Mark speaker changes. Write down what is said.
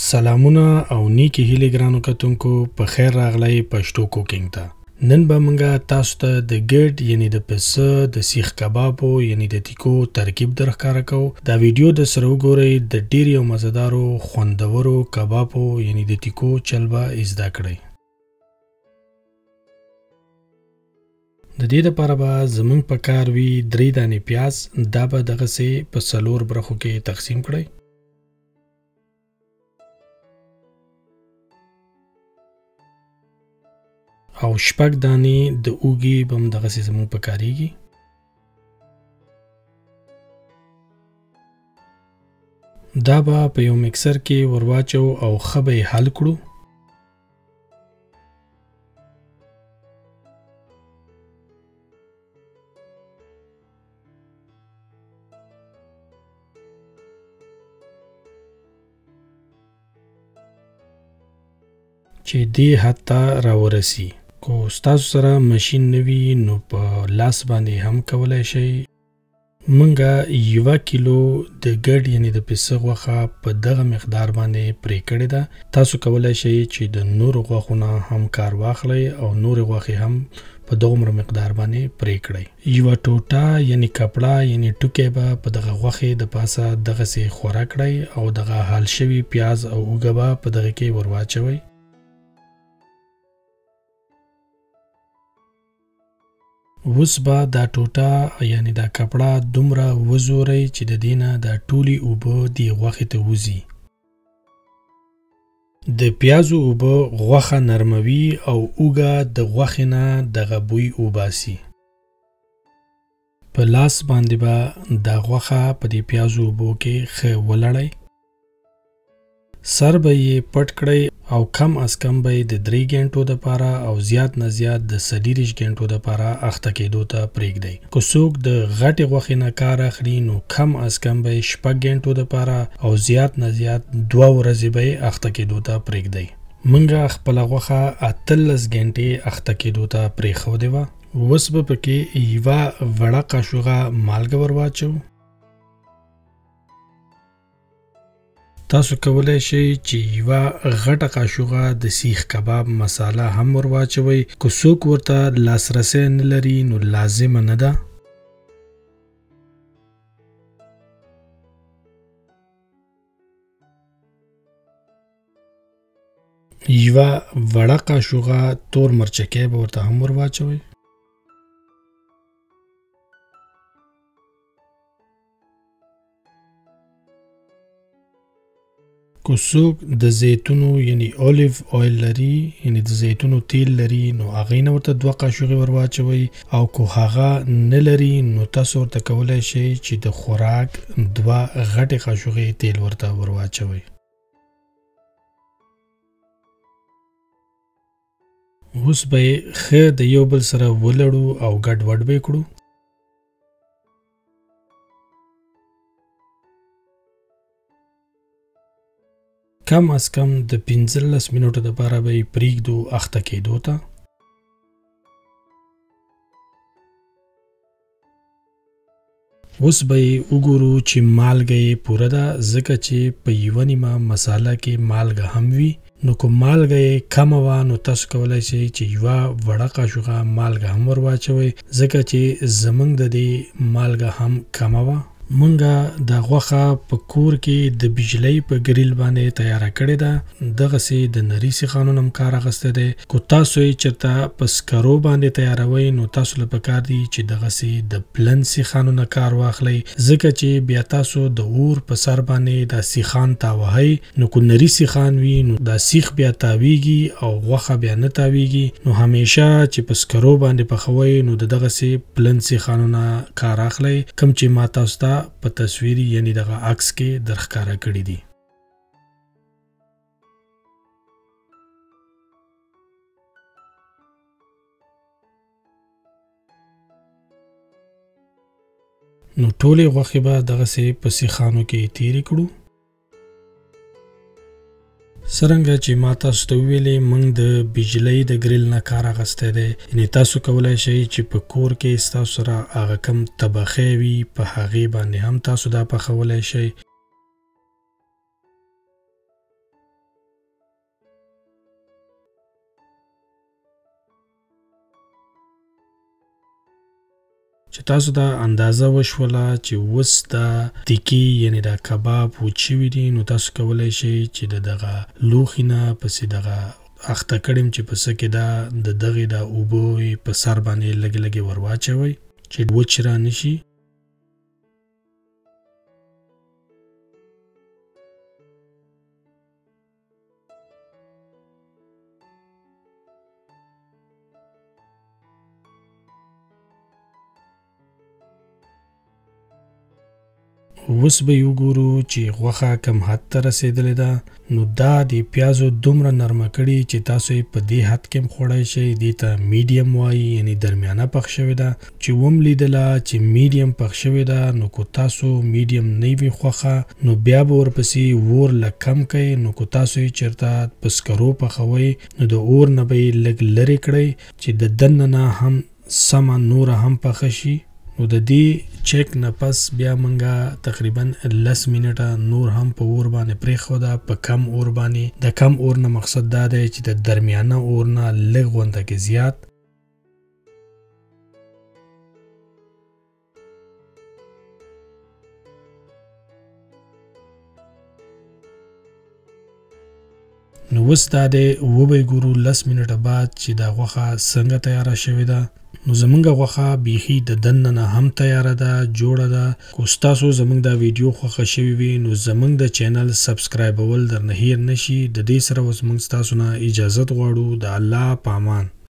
Speaker 1: سلامونه او نیکی هیلې ګرانو کتونکو، په خیر راغلی پښتو کوکینګ ته. نن به مونږه تاسو ته د ګډ یعنی د پسه د سیخ کبابو یعنی د تیکو ترکیب درښکاره کوو. دا ویډیو د سره وګورئ، د ډیر یو مزدارو خوندورو کبابو یعنی د تیکو چل به زده کړئ. د دې لپاره به زمونږ په کار وي 3 دانې پیاز، دا به دغسې په 4 برخو کې تقسیم کړئ. او 6 دانې د اوږې به هم دغسې زموږ په کارېږي. دا به په یو مکسر کې ورواچو او ښه به یې حل کړو. چې دې حد ته راورسي. که ستاسو سره ماشین نه وي نو په لاس باندې هم کولی شئ. مونږه 1 کیلو د ګډ یعنی د پسه غوښه په دغه مقدار باندې پرې کړې ده. تاسو کولی شئ چې د نورو غوښو نه هم کار واخلئ او نورې غوښې هم په دغومره مقدار باندې پرې کړئ. یوه ټوټه یعنی کپړه یعنی ټوکی به په دغه غوښې د پاسه دغسې خوره کړئ او دغه حل شوي پیاز او اوږه به په دغه کې ورواچوئ. اوس به دا ټوټه یعنی دا کپړه دومره وزورئ چې د دې نه دا ټولې اوبه دې غوښې ته وځي. د پیازو اوبه غوښه نرموي او اوږه د غوښې نه دغه بوی وباسي. په لاس باندې به دا غوښه په دې پیازو اوبو کې ښه ولړئ. سر به یې پټ کړئ او کم از کم به یې د 3 ګنټو دپاره او زیات نه زیات د 24 ګنټو دپاره اخته کېدو ته پرېږدئ. که څوک د غټې غوښې نه کار اخلي نو کم از کم به یې 6 ګنټو دپاره او زیات نه زیات 2 ورځې به یې اخته کېدو ته پرېږدئ. مونږه خپله غوښه 18 ګنټې اخته کېدو ته پرېښودې وه. اوس به پکې یوه وړه قاشوغه مالګه ورواچوو. تاسو کولی شئ چې یوه غټه قاشوغه د سیخ کباب مساله هم ورواچوئ. که څوک ورته لاسرسی نه لري نو لازمه نه ده. یوه وړه قاشوغه تور مرچکی به ورته هم ورواچوئ. که څوک د زیتونو یعنی اولیو اویل لري یعنی د زیتونو تیل لري نو هغې نه ورته 2 قاشوغې ورواچوئ، او که هغه نه لري نو تاسو ورته کولی شئ چې د خوراک 2 غټې قاشوغې تیل ورته ورواچوئ. اوس به یې ښه د یو بل سره ولړو او ګډوډ به یې کړو. کم از کم د 15 منټو دپاره به یې پرېږدو اخته کېدو ته. اوس به یې وګورو چې مالګه یې پوره ده، ځکه چې په 1.5 مساله کې مالګه هم وي. نو که مالګه یې کمه وه نو تاسو کولی شئ چې یوه وړه قاشوغه مالګه هم ورواچوئ، ځکه چې زمونږ د دې مالګه هم کمه وه. مونږه دا غوښه په کور کې د بجلۍ په ګریل باندې تیاره کړې ده. دغسې د نري سیخانو نه هم کار اخیستی دی. که تاسو یې چېرته په سکرو باندې تیاروئ نو تاسو له پکار دي چې دغسې د پلن سیخانو نه کار واخلئ، ځکه چې بیا تاسو د اور په سر باندې دا سیخان تاوهئ. نو که نري سیخان وي نو دا سیخ بیا تاویږي او غوښه بیا نه تاویږي. نو همیشه چې په سکرو باندې پخوئ نو د دغسې پلن سیخانو نه کار اخلئ، کوم چې ما تاسو ته په تصویر یعنی دغه عکس کې درښکاره کړي دي. نو ټولې غوښې به دغسې په سیخانو کې تیرې کړو. څرنګه چې ما تاسو ته وویلې موږ د بجلۍ د ګریل نه کار اخیستی دی، یعنی تاسو کولی شئ چې په کور کې ستاسو سره هغه کم طبخی وي په هغې باندې هم تاسو دا پخولی شئ. چې تاسو دا اندازه وشوله چې اوس دا تیکي یعنی دا کباب وچ شوي دي، نو تاسو کولی شئ چې د دغه لوښي نه پسې دغه اخته کړم چې په څه کې دا د دغې دا اوبه په سر باندې لږې لږې ور واچوئ چې وچ را نشي. اوس به یې وګورو چې غوښه کم حد ته رسېدلې ده. نو دا د پیازو دومره نرمه کړي چې تاسو یې په دې حد کې هم خوړی شئ. دې ته میډیم وایي، یعنی درمیانه پخ شوې ده. چې وم لیدله چې میډیم پخ شوې ده، نو که تاسو میډیم نه وي خوښه نو بیا به ورپسې اور لږ کم کړئ. نو که تاسو یې چېرته په سکرو پخوئ نو د اور نه به یې لږ لرې کړئ چې د دننه نه هم سمه نوره هم پخه شي. نو د دې چک نه پس بیا مونږه تقریبا 10 منټه نور هم په اور باندې پرېښوده، په کم اور باندې. د کم اور نه مقصد دا دی چې د درمیانه اور نه لږ غونته کې زیات. نو اوس دا دی وبه یې ګورو 10 منټه بعد چې دا غوښه څنګه تیاره شوې ده. نو زمونږ غوښه بیخي د دننه نه هم تیاره ده، جوړه ده. که ستاسو زمونږ دا ویډیو خوښه شوې وي نو زمونږ د چینل سبسکرایبول درنه هیر نشي. د دې سره اوس موږ ستاسو نه اجازت غواړو. د الله په امان.